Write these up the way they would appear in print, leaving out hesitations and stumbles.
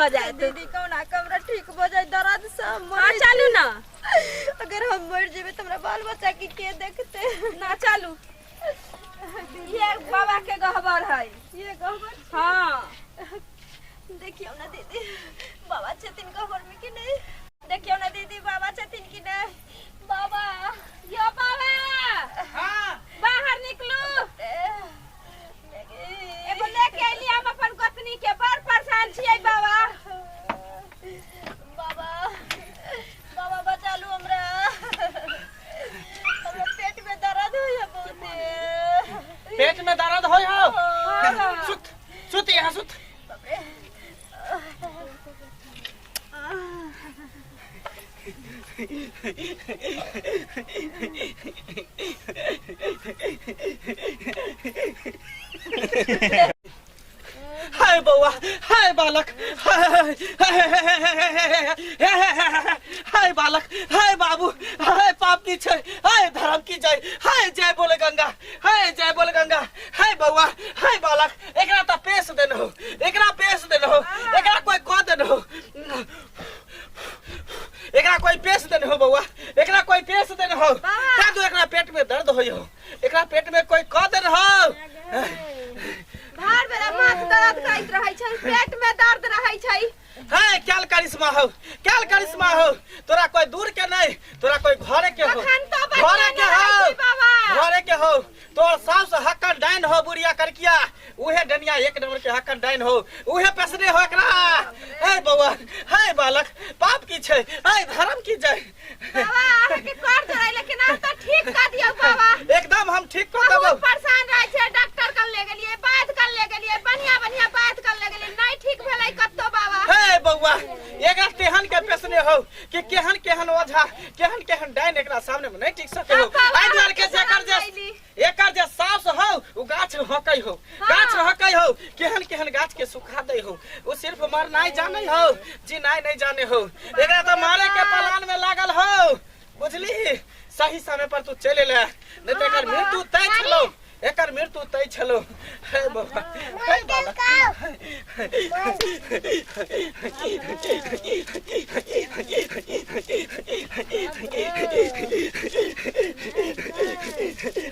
भऽ जायत। दीदी, कहुना कऽ हमरा ठीक भऽ जाय दर्द से हम हाँ, मरै चलू छी। ना। अगर हम मर जेबै तऽ हमरा बाल बच्चा के के देखते? ना, चलू, ये बाबा के गहबर है। ये गहबर? हाँ। देखियौ ना दीदी, बाबा छथिन गहबर में कि नहीं? देखियौ ना दीदी, बाबा छथिन कि नहीं? बाबा, यो बाबा। हाँ। बाहर निकलू। एगो लेके अइली हम अपन गोतनी के, बड़ परेशान छियै बाबा। बाबा, बाबा, बचा लू हमरा। हमरा पेट में दर्द होइया बहुते। पेट में दर्द होय हो? हाँ। सुत सुत, यहाँ सुत। बाप रे। हाय बौआ, हाय बालक, हाय हाय बालक, हाय बाबू, हाय पाप की छै, हाय धर्म की जय, हाय जय बोले गंगा, हाय जय बोले गंगा। हाय बौआ, हाय बालक, एकरा त पेश देन हो, एकरा पेश देन हो, एकरा कोई कह देन हो, एकरा कोई पेश देन हो। बौआ, एकरा कोई पेश देन हो। का दो एकरा पेट में दर्द होय हो, एकरा पेट में कोई कह देन हो। भर बेरा माथ दर्द करैत रहै छै, पेट में दर्द रहै छै। है क्या करिश्मा हो, क्या करिश्मा हो। तोरा कोई दूर के नहीं, तोरा कोई घरे के हो। अखन तो बढ़िया घरे के नहि हो। रहै छै बाबा। घरे के हो। तोर सास हक्कन डाइन हो, बुढ़िया करकिया, उहे डनिया एक नंबर के हक्कन डाइन हो, उहे पेसने हो एकरा। हे बौआ, हे बालक, पाप की छै, हे धर्म की जय। बाबा, अहाँके कर जोड़ै, लेकिन आब तऽ ठीक कर दियौ बाबा। एकदम हम ठीक कर देबौ। बहुत परेशान रहै छै। डॉक्टर कन ले गेलियै, बात कर ले गेलियै, बढ़िया बढ़िया बात कर ले गेलियै, नहि ठीक भेलै कतौ बाबा। हे बौआ, एकरा तेहन के पेसने हो कि केहन केहन ओझा, केहन केहन डाइन एकरा सामने में नहीं टिक सके हो। हम बाबा एहि दुआरे के अहाँके जेकर जे शरण अयली। एकर जे सास हो, उ गाछ हकै हो, गाछ हकै हो, केहन केहन गाछ के सुखा दै हो। उ सिर्फ मरनाइ जानै हो, जीनाइ नहीं जाने हो। एकरा तो मारे के पलान में लागल हो, बुझली? सही समय पर तू चलि एले, नहीं तो एकर मृत्यु तय छलो, एकर मृत्यु तय छलो। हे बाबा, हे बाबा।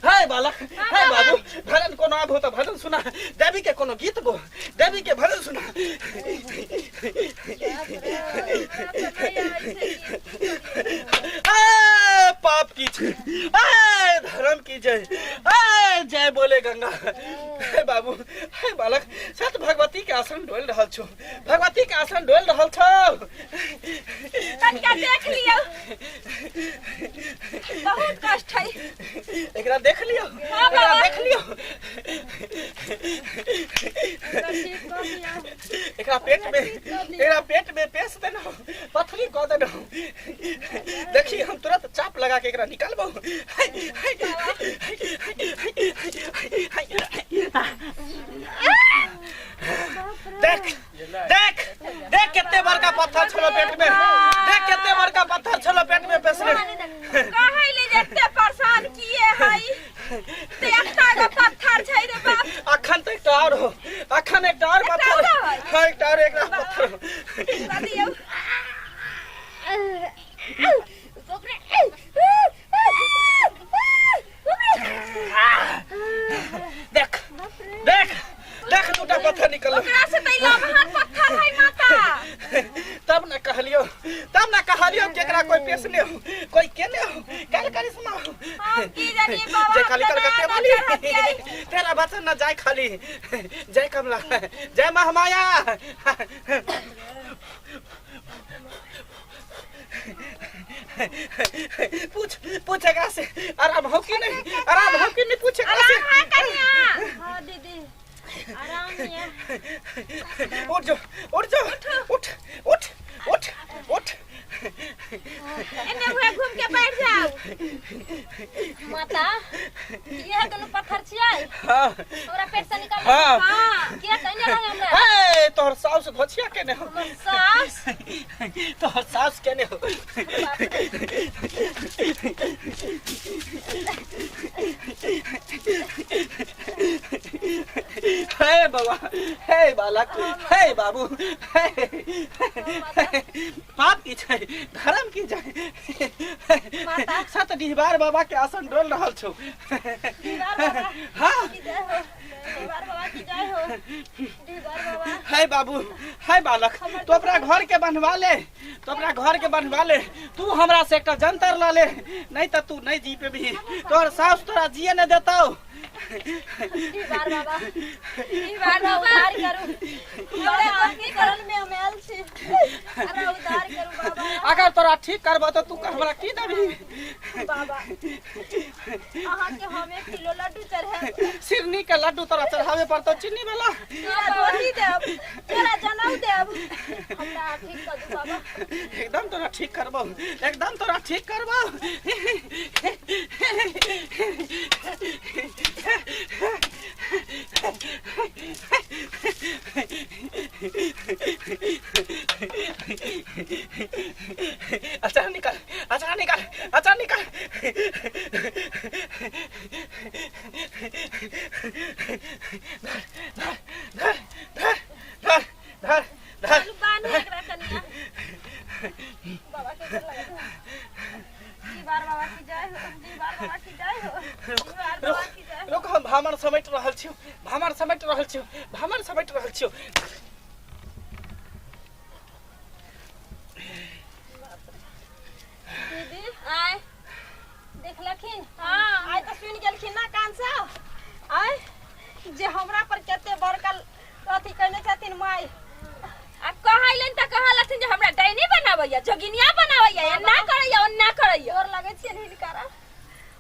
हे बालक, हे बाबू, भजन कोनो आबो तऽ भजन सुना, देवी के कोनो गीत गो, देवी के भजन सुना। ए, पाप की जय, ए, धर्म की जय, ए, जय बोले गंगा। हे बाबू, हे बालक, सत भगवती के आसन डोल रहल छो, भगवती के आसन डोल रहल छो। तनिका देख लियौ, बहुत कष्ट है। एकरा देख लियो। हाँ, एकरा बाबा। देख लियो। ठीक कऽ दियौ। एकरा पेट में पेश देना, पथरी कऽ देना। देखी, हम तुरंत चाप लगा के एकरा निकालबो। देख, देख, देख, कते बड़का पत्थर छलो पेट में। देख, कते बड़का पत्थर छलो पेट में पेशने। कहै ले जे एते परेशान किए है ते एकटा गो पत्थर छै रे बाप। अखन तऽ एकटा और हो, अखन एकटा और एकटा पत्थर। और है? हाँ, एकटा और एकरा पत्थर हो। कऽ दियौ। देख, देख, देख, दूटा पत्थर निकल। ओकरा से तऽ ई लमहर पत्थर है माता। तब न कहलियो, तब न कहलियो कि एकरा कोई पेशने हो, कोई केने हो। कल करिश्मा हो। हम की जानिए बाबा, जय हम काली तऽ कलकत्ते नया वाली। डॉक्टर हतियै। तेरा बचन न जाय खाली। जय कमला, जय महामाया। पूछ, पूछ एकरा से, आराम हो कि नहीं, आराम हो कि नहीं, पूछ एकरा से। आराम है कन्या? हाँ दीदी, आराम है। उठ जो, उठ जो, उठ, उठ, उठ, उठ। एने हुए घूम के बैठ जाओ। माता, इएह दुनू पत्थर छियै? हाँ। हमरा पेट से निकल? हाँ। हाँ। किया कहने रहे हमरा? हे, तोहर साउस घोचिया केने हो। हमर सास? तोहर साउस केने हो। हे बाबा, हे बालक, हे बाबू, हे पाप की छै, धर्म की छै। माता। सत डिहबार बाबा के आसन डोल रहल छौ। डिहबार बाबा हाँ की जय हो, डिहबार बाबा की जय हो, डिहबार बाबा। हे बाबू, हे बालक, तू अपना घर के बंधवा ले, तू अपना घर के बंधवा ले। तू हमरा से एकटा जंतर ल ले, नहीं तो तू नहीं जी पेबही, तोहर सास तोरा जिए न देतौ। डिहबार बाबा, डिहबार बाबा, उद्धार करू, हमरा आपके शरण में हम आयल छी, हमरा उद्धार करू बाबा। अगर तोरा ठीक करबो तो तू हमरा की देबही? बाबा, अहाँके हम 1 किलो लड्डू चढ़ायब। सिरनी के लड्डू तोरा चढ़ावे पड़तो, चीनी वाला। तोरा धोती देब, तोरा जनउ देब, हमरा ठीक कर दू बाबा। एकदम तोरा ठीक करबो, एकदम तोरा ठीक करबो। अच्छा निकाल, अच्छा निकाल, अच्छा निकाल। धर धर धर धर धर धर धर। चलू बान्हू एकरा कनिया। बाबा के गोर लगै। डिहबार बाबा की जय हो, डिहबार बाबा की जय हो, डिहबार बाबा की जय हो। रुक, हम भामर समेट रहल छियौ, भामर समेट रहल छियौ, भामर समेट रहल छियौ। दीदी आय देखलखिन? हाँ। आइ तऽ सुनि गेलखिन ना कान से, आइ जे हमरा पर कते बड़का अथी कयने छथिन माय। आ कहैलन त कहलथिन जे हमरा डाइनी बनाबैया, जोगिनिया बनाबैया, एना करैया ओना करैया। गोर लगै छियनि हिनकरा।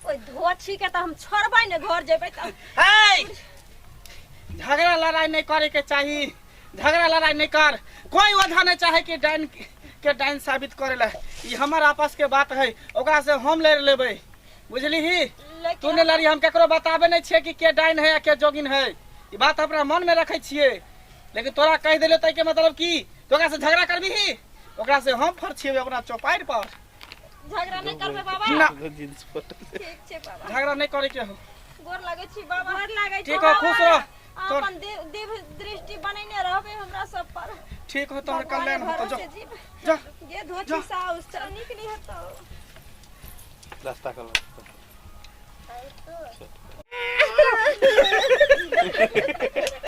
ओहि धोछी के तऽ हम छोड़बै ने, घर जेबै तऽ। हे, झगड़ा लड़ाई नहीं करे के चाही, झगड़ा लड़ाई नहीं कर। कोई वजह नहीं चाहे कि डाइन के डाइन साबित करे ला, ई हमर आपस के बात है, ओकरा से हम लड़ लेबै, बुझली ही? तू लेकिन नहीं लड़ी, हम केकरो बताबे नहीं छियै कि के डाइन है या के जोगिन है, ई बात अपना मन में रखे छियै। लेकिन तोरा कहि देलियो तै के मतलब की तू ओकरा से झगड़ा करबी? ओकरा से हम फरछिएबै अपना चौपाइर पर। झगड़ा नहि करबै बाबा? ना। ठीक छै बाबा। झगड़ा नहीं करे के हो। गोर लगै छी बाबा। गोर लागै ठीक हो, खुश रह। तोर अपन दिव्य दृष्टि बनेने रहबै हमरा सब पर। ठीक हो, तोहर भगवान कल्याण होतो। जा भरोसे जीव। जा ये धोती जा। साउस चल निक नहीं हेतौ। रास्ता कर।